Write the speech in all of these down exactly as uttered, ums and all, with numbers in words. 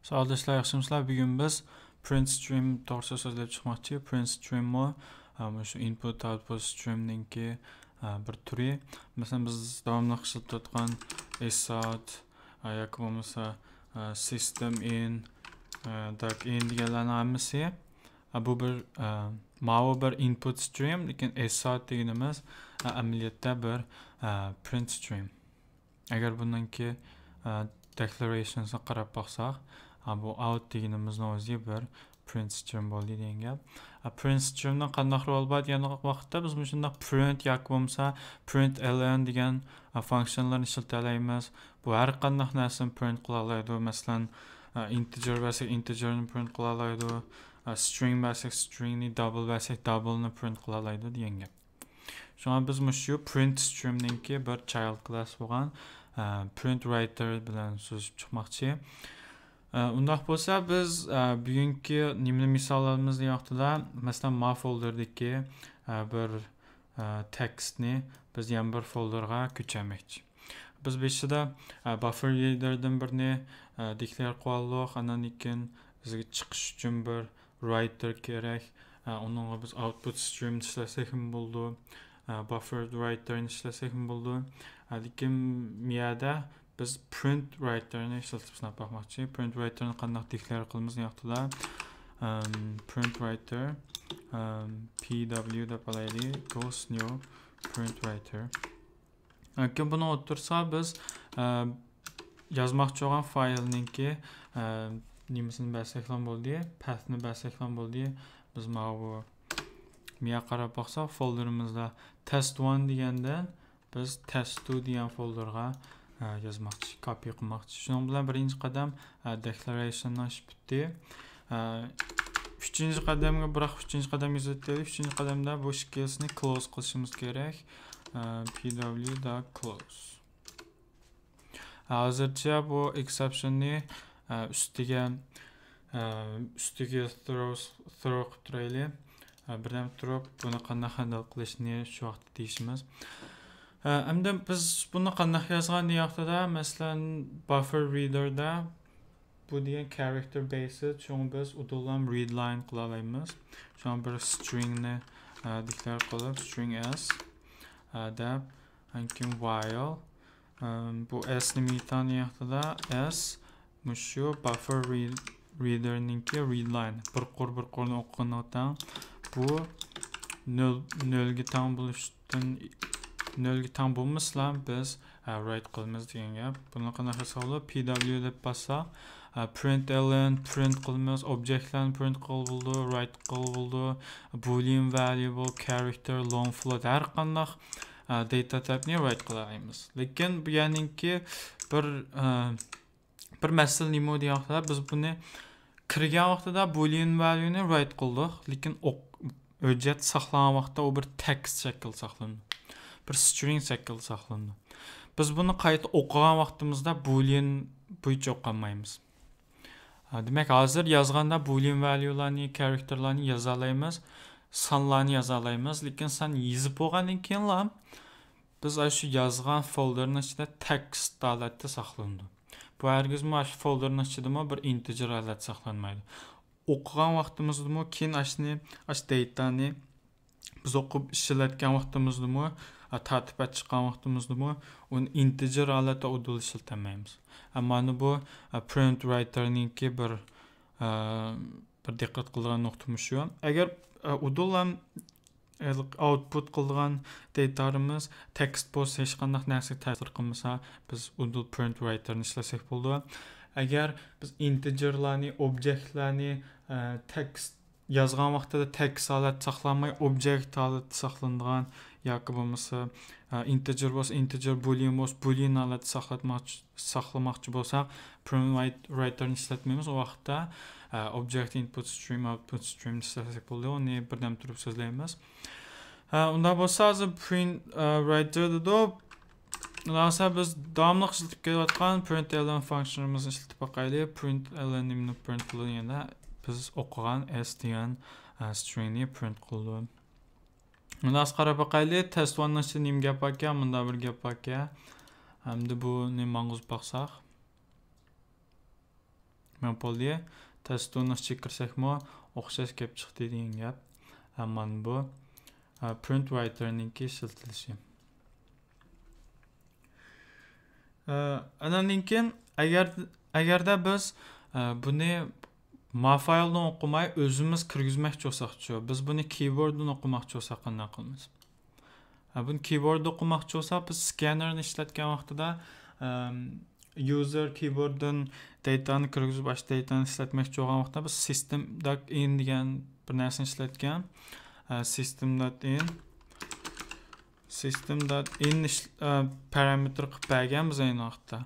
ساۋاقداشلار، ياخشىمۇسىلەر؟ بۈگۈن بىز print stream توغرىسىدا سۆزلەپ چىقماقچى. Print stream مۇ، ئە، مۇشۇ input output stream نىڭكى، ئە، بىر تۈرى. مەسىلەن، بىز داۋاملىق ئىشلىتىۋاتقان S out، ئە، ياكى بولمىسا، ئە، system in، ئە، doc in دېگەنلەرنىڭ ھەممىسى، ئە، بۇ بىر، ئە، ماۋۇ بىر input stream، لېكىن S out دېگىنىمىز، ئە، ئەمەلىيەتتە بىر، ئە، print stream. ئەگەر بۇنىڭكى، ئە، declaration سىغا قاراپ باقساق، ئە، بۇ out دېگىنىمىزنىڭ ئۆزى بىر print stream بولدى دېگەن گەپ. ئە، print stream نىڭ قانداق رولى بار دېگەن ۋاقىتتا، بىز مۇشۇنداق print ياكى بولمىسا println دېگەن، ئە، function لارنى ئىشلىتەلەيمىز. بۇ ھەر قانداق نەرسىنى print قىلالايدۇ. مەسىلەن، ئە، integer بەرسەك integer نى print قىلالايدۇ. ئە، string بەرسەك string نى، double بەرسەك double نى print قىلالايدۇ دېگەن گەپ. شۇڭا بىز مۇشۇ print stream نىڭكى بىر child class بولغان، ئە، print writer بىلەن سۆزلىشىپ چىقماقچى. ئە، ئۇنداق بولسا بىز، ئە، بۈگۈنكى نېمىنى مىسال ئالىمىز دېگەن ۋاقتىدا، مەسىلەن، ما folder دىكى، ئە، بىر، ئە، text نى بىز يەنە بىر folder غا كۆچۈرمەكچى. بىز بېشىدا، ئە، buffer reader دىن بىرنى، ئە، declare قىلىۋالدۇق. ئاندىن كېيىن بىزگە چىقىش ئۈچۈن بىر writer كېرەك. ئە، ئۇنىڭغا بىز output stream نى ئىشلەتسەكمۇ بولىدۇ. ئە، buffer writer نى ئىشلەتسەكمۇ بولىدۇ. ئە، لېكىن مۇ يەردە بىز print writer نى ئىشلىتىپ سىناپ باقماقچى. Print writer نى قانداق declare قىلىمىز دېگەن ۋاقتىدا، ئەم، print writer، ئەم، P W دەپ ئالايلى، equals new print writer. لېكىن بۇنىڭ ئوتتۇرىسىغا بىز، ئە، يازماقچى بولغان فايلنىڭكى، ئە، نېمىسىنى بەرسەكلا بولدى، path نى بەرسەكلا بولدى. بىز ماۋۇ مۇ يەرگە قاراپ باقساق، folder ئىمىزدا test one دېگەندىن بىز test two دېگەن folder غا، ئە، يازماقچى، copy قىلماقچى. شۇنىڭ بىلەن بىرىنچى قەدەم، ئە، declaration نىڭ ئىشى پۈتتى. ئە، ئۈچىنچى قەدەمگە، بىراق ئۈچىنچى قەدەم يېزىۋېتەيلى. ئۈچىنچى قەدەمدە بۇ ئىككىلىسىنى close قىلىشىمىز كېرەك. ئە، P W دا close. ھازىرچە بۇ exception نى، ئە، ئۈستىگە، ئە، ئۈستىگە throw، throw قىلىپ تۇرايلى. ئە، بىردەم تۇرۇپ، بۇنى قانداق handle قىلىشنى شۇ ۋاقىتتا دېيىشىمىز. ئە، ئەمدى بىز بۇنى قانداق يازغان دېگەن ۋاقتىدا، مەسىلەن، buffer reader دا بۇ دېگەن character based، شۇڭا بىز ئۇدۇللام readline قىلالايمىز. شۇڭا بىر string نى، ئە، declare قىلىپ، string s، ئە، دەپ، ئاندىن كېيىن while، ئەم، بۇ s نى مېتان ۋاقتىدا s مۇشۇ buffer read-، reader نىڭكى readline. بىر قۇر، بىر قۇرنى ئوقۇغىنىغا تەڭ. بۇ نۆل، نۆلگە تەڭ بولۇشتىن، نۆلگە تەڭ بولمىسىلا بىز، ئە، write قىلىمىز دېگەن گەپ. بۇنى قانداق قىلساق بولىدۇ؟ P W دەپ باسساق، ئە، println print قىلىمىز، object لارنى print قىلغىلى بولىدۇ، write قىلغىلى بولىدۇ، boolean variable، character، long float، ھەر قانداق، ئە، data type نى write قىلالايمىز. لېكىن بۇ يەرنىڭكى بىر، ئە، بىر مەسىلە نېمە دېگەن ۋاقتىدا، بىز بۇنى كىرگەن ۋاقتىدا boolean value نى write قىلدۇق، لېكىن ئوق-، ھۆججەت ساقلىغان ۋاقىتتا ئۇ بىر text شەكلىدە ساقلىنىدۇ. بىر string شەكلىدە ساقلىنىدۇ. بىز بۇنى قايتا ئوقۇغان ۋاقتىمىزدا boolean بويىچە ئوقۇيالمايمىز. ھە، دېمەك، ھازىر يازغاندا boolean value لارنى، character لارنى يازالايمىز، سانلارنى يازالايمىز، لېكىن سان يېزىپ بولغاندىن كېيىنلا بىز ئاشۇ يازغان folder نىڭ ئىچىدە text ھالەتتە ساقلىنىدۇ. بۇ ھەرگىزمۇ ئاشۇ folder نىڭ ئىچىدىمۇ بىر integer ھالەتتە ساقلانمايدۇ. ئوقۇغان ۋاقتىمىزدىمۇ، كېيىن ئاشۇنى، ئاشۇ data نى بىز ئوقۇپ ئىشلەتكەن ۋاقتىمىزدىمۇ، ئا، تارتىپ ئاچىققان ۋاقتىمىزدىمۇ ئۇنى integer ھالەتتە ئۇدۇل ئىشلىتەلمەيمىز. ئەمما ئەنە بۇ، ئا، print writer نىڭكى بىر، ئا، بىر دىققەت قىلىدىغان نۇقتا مۇشۇ. ئەگەر، ئا، ئۇدۇل ھەم، ئا، output قىلىدىغان data مىز text بولسا، ھېچقانداق نەرسىگە تەسىر قىلمىسا، بىز ئۇدۇل print writer نى ئىشلەتسەك بولىدۇ. ئەگەر بىز integer لارنى، object لارنى، ئا، text يازغان ۋاقتىدا text ھالەتتە ساقلانماي، object ھالەتتە ساقلىنىدىغان ياكى بولمىسا، ئە، integer بولسا integer، boolean بولسا boolean ھالەتتە ساقلاتماقچى، ساقلىماقچى بولساق، print writer نى ئىشلەتمەيمىز. ئۇ ۋاقىتتا، ئە، object input stream، output stream نى ئىشلەتسەك بولىدۇ. ئۇنى بىردەم تۇرۇپ سۆزلەيمىز. ئە، ئۇنداق بولسا ھازىر print، ئە، writer دېدۇق. خۇلاسە، بىز داۋاملىق ئىشلىتىپ كېلىۋاتقان println function مىزنى ئىشلىتىپ باقايلى. Println نېمىنى print قىلىدۇ دېگەندە، بىز ئوقۇغان s دېگەن، ئە، string نى print قىلىدۇ. خۇلاسە، قاراپ باقايلى. Test one نىڭ ئىچىدە نېمە گەپ باركەن؟ مۇنداق بىر گەپ باركەن. ئەمدى بۇنى ماڭغۇزۇپ باقساق. مانا بولدى. تەستۇنىڭ ئىچىگە كىرسەكمۇ ئوخشاش گەپ چىقتى دېگەن گەپ. ھە، مانا بۇ، ھە، پرىنت رايتېرنىڭكى ئىشلىتىلىشى. ھە، ئاناندىن كېيىن ئەگەر، ئەگەردە بىز، ھە، بۇنى ما فايلدىن ئوقۇماي ئۆزىمىز كىرگۈزمەكچى بولساقچۇ، بىز بۇنى كىبورددىن ئوقۇماقچى بولساق قانداق قىلىمىز؟ ھە، بۇنى كىبورددا ئوقۇماقچى بولساق، بىز سكاننېرنى ئىشلەتكەن ۋاقتىدا، ئەم، يۇزېر كىبورددىن داتانى كىرگۈزۈپ، ئاشۇ داتانى ئىشلەتمەكچى بولغان ۋاقتىدا بىز سىستېم دات ئىن دېگەن بىر نەرسىنى ئىشلەتكەن. ئە، سىستېم دات ئىن. سىستېم دات ئىن ئىش-، ئە، پارامېتىر قىلىپ بەرگەن بىز ئەينى ۋاقىتتا.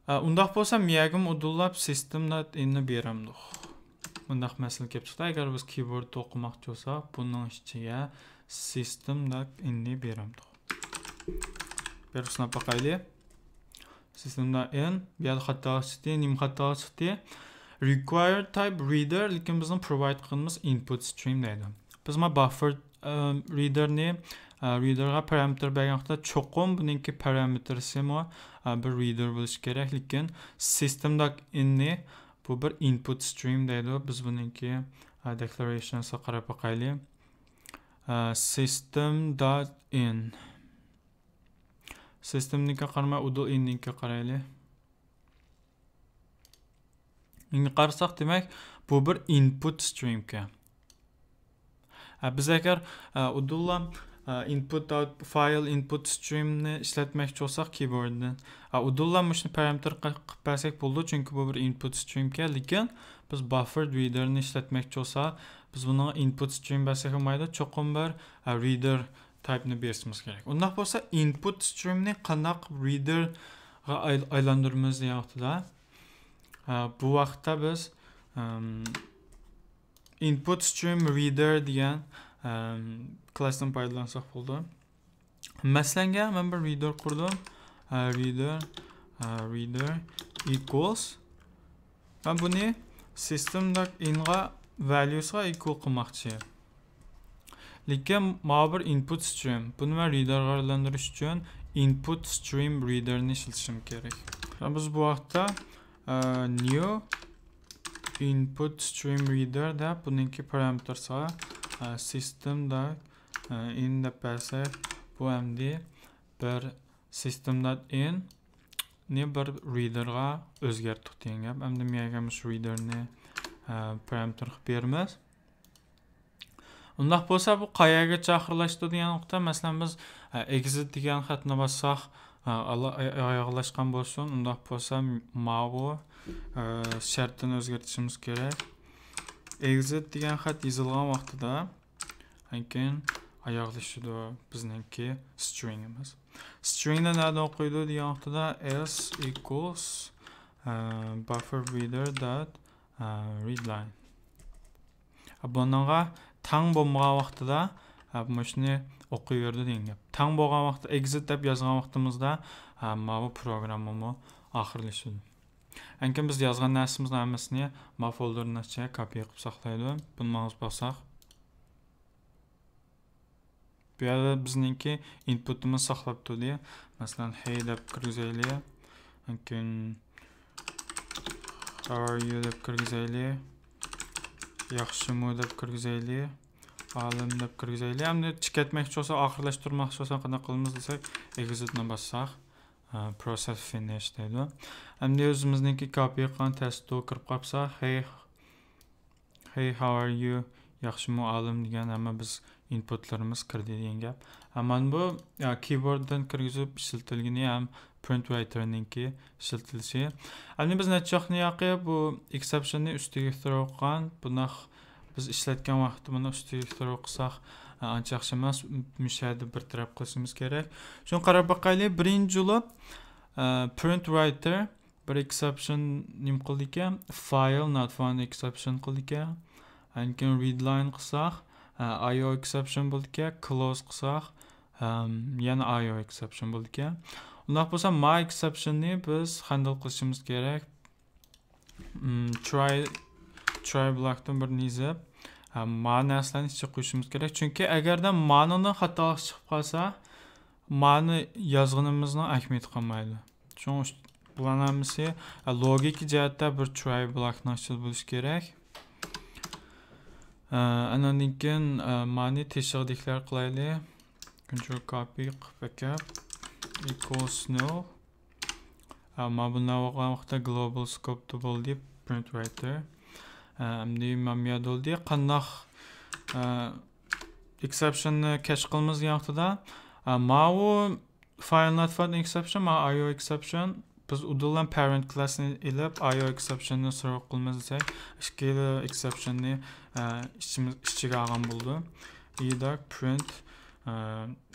ئە، ئۇنداق بولسا، مىيەگىم ئۇدۇللاپ سىستېم دات ئىننى بېرەمدۇق. مۇنداق مەسىلە كېلىپ چىقتى. ئەگەر بىز كىبورددا ئوقۇماقچى بولساق، بۇنىڭ ئىچىگە سىستېم دات ئىننى بېرەمدۇق. بېرىپ سىناپ باقايلى. سىستېم دات ئىن، بۇ يەردە خاتالىق چىقتى. نېمە خاتالىق چىقتى؟ Required type reader، لېكىن بىزنىڭ پروۋايد قىلغىنىمىز input stream دەيدۇ. بىز ما باففېر، ئە، رىدېرنى، ئە، رىدېرغا پارامېتىر بەرگەن ۋاقىتتا چوقۇم بۇنىڭكى پارامېتىرسىمۇ، ئە، بىر رىدېر بولۇشى كېرەك. لېكىن سىستېم دات ئىننى بۇ بىر input stream دەيدۇ. بىز بۇنىڭكى، ئە، دېكلارېيشنسىغا قاراپ باقايلى. ئە، سىستېم دات ئىن. سىستېمنىڭكىگە قارىماي، ئۇدۇل ئىننىڭكىگە قارايلى. ئىنگە قارىساق، دېمەك، بۇ بىر input stream ئىكەن. ھە، بىز ئەگەر، ئە، ئۇدۇللا، ئە، input out file input stream نى ئىشلەتمەكچى بولساق كىبورددىن، ئە، ئۇدۇللا مۇشۇنى پارامېتىر قىلىپ بەرسەك بولىدۇ، چۈنكى بۇ بىر input stream ئىكەن. لېكىن بىز buffer reader نى ئىشلەتمەكچى بولسا، بىز بۇنىڭغا input stream بەرسەك بولمايدۇ، چوقۇم بىر، ئە، reader type نى بېرىشىمىز كېرەك. ئۇنداق بولسا، input stream نى قانداق reader غا ئاي-، ئايلاندۇرىمىز دېگەن ۋاقتىدا، ئە، بۇ ۋاقىتتا بىز، ئەم، input stream reader دېگەن، ئەم، كلاسنى پايدىلانساق بولىدۇ. مەسىلەنگە، مەن بىر reader قۇردۇم. ئە، reader، ئە، reader equals. مەن بۇنى سىستېم دات ئىنغا، ۋەليۇسىغا ئىكۋال قىلماقچى. لېكىن ماۋۇ بىر input stream. بۇنى مەن رىدېرغا ئايلاندۇرۇش ئۈچۈن input stream reader نى ئىشلىتىشىم كېرەك. بىز بۇ ۋاقىتتا، ئە، new input stream reader دەپ بۇنىڭكى پارامېتىرسىغا، ئە، سىستېم دات، ئە، ئىن دەپ بەرسەك، بۇ ئەمدى بىر سىستېم دات ئىن نى بىر رىدېرغا ئۆزگەرتتۇق دېگەن گەپ. ئەمدى مەيەگە مۇشۇ رىدېرنى، ئە، پارامېتىر قىلىپ بېرىمىز. ئۇنداق بولسا، بۇ قەيەرگە چاقىرلاشتۇ دېگەن نۇقتا، مەسىلەن، بىز، ئە، ئېگزىت دېگەن خەتنى باسساق، ئە، ئالا-، ئاي-، ئاياغلاشقان بولسۇن. ئۇنداق بولسا، ماۋۇ، ئە، شەرتنى ئۆزگەرتىشىمىز كېرەك. ئېگزىت دېگەن خەت يېزىلغان ۋاقتىدا، ئاندىن كېيىن ئاياغلىشىدۇ بىزنىڭكى سترىڭىمىز. سترىڭنى نەدە ئوقۇيدۇ دېگەن ۋاقتىدا، s equals، ئە، buffer reader dot، ئە، readline. بۇنىڭغا تەڭ بولمىغان ۋاقتىدا، ئە، مۇشۇنى ئوقۇيۋېرىدۇ دېگەن گەپ. تەڭ بولغان ۋاقىتتا، ئېگزىت دەپ يازغان ۋاقتىمىزدا، ئە، ماۋۇ پروگراممىمۇ ئاخىرلىشىدۇ. ئەنكىن بىز يازغان نەرسىمىزنىڭ ھەممىسىنى ما فولدېرنىڭ ئىچىگە كاپى قىلىپ ساقلايدۇ. بۇنى ماڭا باقساق. بۇ يەردە بىزنىڭكى ئىنپۇتىمىز ساقلاپ تۇردى. مەسىلەن، hey دەپ كىرگۈزەيلى. ئەنكىن how are you دەپ كىرگۈزەيلى. ياخشىمۇ دەپ كىرگۈزەيلى. ئالىم دەپ كىرگۈزەيلى. ئەمدى چىقىۋەتمەكچى بولسا، ئاخىرلاشتۇرماقچى بولسا قانداق قىلىمىز دېسەك، ئېگزىتنى باسساق، ئە، پروسېس فىنىش دەيدۇ. ئەمدى ئۆزىمىزنىڭكى كاپى قىلغان تەستۇ كىرىپ قاپسا، hey، hey, how are you؟ ياخشىمۇ، ئالىم دېگەن ھەممە بىز ئىنپۇتلىرىمىز كىردى دېگەن گەپ. ئە، مانا بۇ، ئە، كىبورددىن كىرگۈزۈپ ئىشلىتىلگىنى ھەم پرىنت رايتېرنىڭكى ئىشلىتىلىشى. ئەمدى بىز نەچچە ۋاقىتنى ياقى بۇ ئېكسېپشننى ئۈستىگە ئىختىرا قىلغان، بۇنداق بىز ئىشلەتكەن ۋاقىتتا بۇنى ئۈستىگە ئىختىرا قىلساق، ئە، ئانچە ياخشى ئەمەس. مۇشۇ يەردە بىر تەرەپ قىلىشىمىز كېرەك. شۇڭا قاراپ باقايلى. بىرىنچى بولۇپ، ئە، پرىنت رايتېر بىر ئېكسېپشن نېمە قىلىدىكەن؟ File not found exception قىلىدىكەن. ئاندىن كېيىن readline قىلساق، ئايو ئېكسېپشن بولىدىكەن. Close قىلساق، ھەم يەنە ئايو ئېكسېپشن بولىدىكەن. ئۇنداق بولسا، ما ئېكسېپشننى بىز خەندىل قىلىشىمىز كېرەك. م، try، try بلاكتىن بىرنى يېزىپ، ھەم ما نەرسىلەرنى ئىچىگە قويۇشىمىز كېرەك. چۈنكى ئەگەردە مانىڭدىن خاتالىق چىقىپ قالسا، مانى يازغىنىمىزنىڭ ئەھمىيىتى قالمايدۇ. شۇڭا ئۈست-، بۇلارنىڭ ھەممىسى، ئە، لوگىكا جەھەتتە بىر try بلاكنىڭ ئىچىدە بولۇشى كېرەك. ئە، ئاندىن كېيىن، ئە، مانى تېشىغا دېكلار قىلايلى. Control copy قىلىپ ئەكەپ equals null. ئە، ما بۇنداق بولغان ۋاقىتتا global scope double دەپ print writer. ئە، ئەمدى مەن بۇ يەردە بولدى. قانداق، ئە، exception نى catch قىلىمىز دېگەن ۋاقتىدا، ئە، ماۋۇ file not found exception، ماۋۇ I O exception. بىز ئۇدۇللا parent class نى ئېلىپ، I O exception نى serve قىلىمىز دېسەك، ئىككىلا exception نى، ئە، ئىچىمىز، ئىچىگە ئالغان بولىدۇ. E doc print، ئە،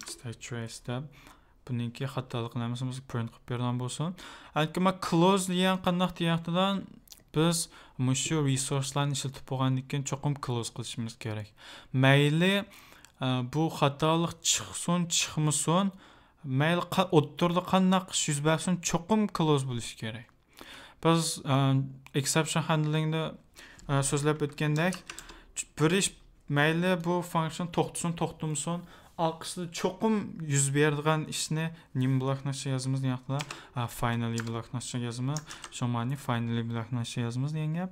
stack trace دەپ. بۇنىڭكى خاتالىقنى ھەممىسىمىز print قىلىپ بېرىدىغان بولسۇن. ئەمدى ما close دېگەن قانداق دېگەن ۋاقتىدا، بىز مۇشۇ resource لارنى ئىشلىتىپ بولغاندىن كېيىن چوقۇم close قىلىشىمىز كېرەك. مەيلى، ئە، بۇ خاتالىق چىقسۇن، چىقمىسۇن، مەيلى قا-، ئوتتۇرىدا قانداق ئىش يۈز بەرسۇن، چوقۇم close بولۇشى كېرەك. بىز، ئە، exception handling دا، ئە، سۆزلەپ ئۆتكەندەك، بىر ئىش مەيلى بۇ function توختىسۇن، توختىمىسۇن، ئارقىسىدا چوقۇم يۈز بېرىدىغان ئىشنى نېمە بلاكنىڭ ئىچىگە يازىمىز دېگەن ۋاقىتتا، ئە، finally بلاكنىڭ ئىچىگە يازىمىز. شۇڭا مانى finally بلاكنىڭ ئىچىگە يازىمىز دېگەن گەپ.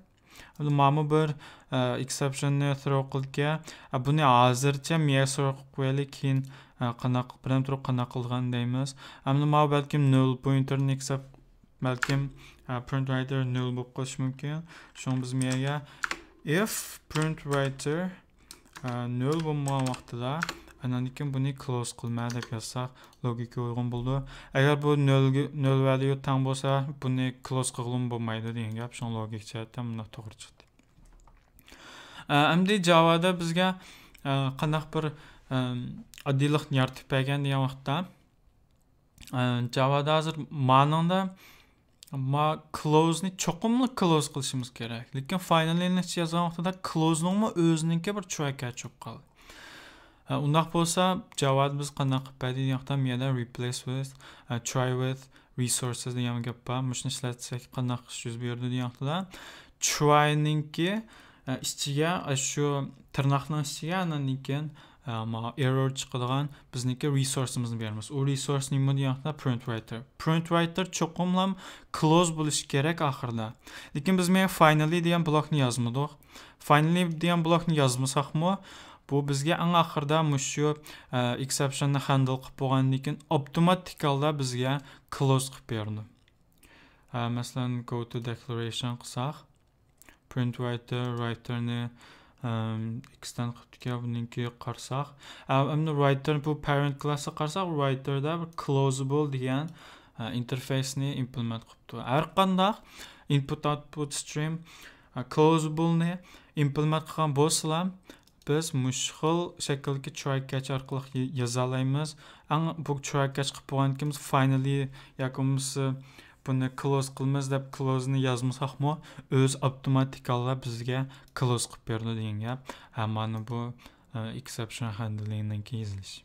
ئەمدى مانا بىر، ئە، exception نى throw قىلدىكەن. ئە، بۇنى ھازىرچە مىيە throw قىلىپ قويايلى، كېيىن، ئە، قانداق، بىلەن تۇرۇپ قانداق قىلغان دەيمىز. ئەمدى مانا بەلكىم null pointer نى accept، بەلكىم، ئە، print writer null بولۇپ قېلىشى مۇمكىن. شۇڭا بىز مىيەگە if print writer، ئە، null بولمىغان ۋاقتىدا، ئاندىن كېيىن بۇنى close قىلما دەپ يازساق، لوگىكىغا ئۇيغۇن بولىدۇ. ئەگەر بۇ null، null value تەڭ بولسا، بۇنى close قىلغىلىمۇ بولمايدۇ دېگەن گەپ. شۇڭا لوگىك جەھەتتە مۇنداق توغرا چىقتى. ئە، ئەمدى جاۋادا بىزگە، ئە، قانداق بىر، ئە، ئاددىيلىقنى يارىتىپ بەرگەن دېگەن ۋاقىتتا، ئە، جاۋادا ھازىر مانىڭدا ما close نى چوقۇملا close قىلىشىمىز كېرەك. لېكىن finally نى يازغان ۋاقتىدا close نىڭمۇ ئۆزىنىڭكى بىر try catch بولۇپ قالدى. ئە، ئۇنداق بولسا، جاۋادا بىز قانداق قىلىپ بەردى دېگەن ۋاقىتتا، مۇ يەردە replace with، ئە، try with resources دېگەن گەپ بار. مۇشۇنى ئىشلەتسەك قانداق ئىش يۈز بېرىدۇ دېگەن ۋاقتىدا، try نىڭكى، ئە، ئىچىگە، ئە، شۇ تىرناقنىڭ ئىچىگە ئاندىن كېيىن، ئە، ما error چىقىدىغان بىزنىڭكى resource ئىمىزنى بېرىمىز. ئۇ resource نېمە دېگەن ۋاقتىدا، print writer. Print writer چوقۇملا close بولۇشى كېرەك ئاخىرىدا. لېكىن بىز مانا finally دېگەن بلاكنى يازمىدۇق. Finally دېگەن بلاكنى يازمىساقمۇ، بۇ بىزگە ئەڭ ئاخىرىدا مۇشۇ، ئە، exception نى handle قىلىپ بولغاندىن كېيىن ئاپتوماتىك ھالدا بىزگە close قىلىپ بېرىدۇ. ئە، مەسىلەن، go to declaration قىلساق، print writer، writer نى، ئەم، extend قىلىپتىكەن. بۇنىڭكى قارىساق، ئە، ئەمدى writer، بۇ parent class قارىساق، writer دا بىر closable دېگەن، ئە، interface نى implement قىلىپتۇ. ھەر قانداق input output stream، ئە، closable نى implement قىلغان بولسىلا، بىز مۇشۇ خىل شەكىلدىكى try catch ئارقىلىق ي-، يازالايمىز. ئەڭ بۇ try catch قىلىپ بولغاندىن كېيىن بىز finally ياكى بولمىسا بۇنى close قىلىمىز دەپ close نى يازمىساقمۇ، ئۆزى ئاپتوماتىك ھالدا بىزگە close قىلىپ بېرىدۇ دېگەن گەپ. ھە، مانا بۇ، ئە، exception handling نىڭكى يېزىلىشى.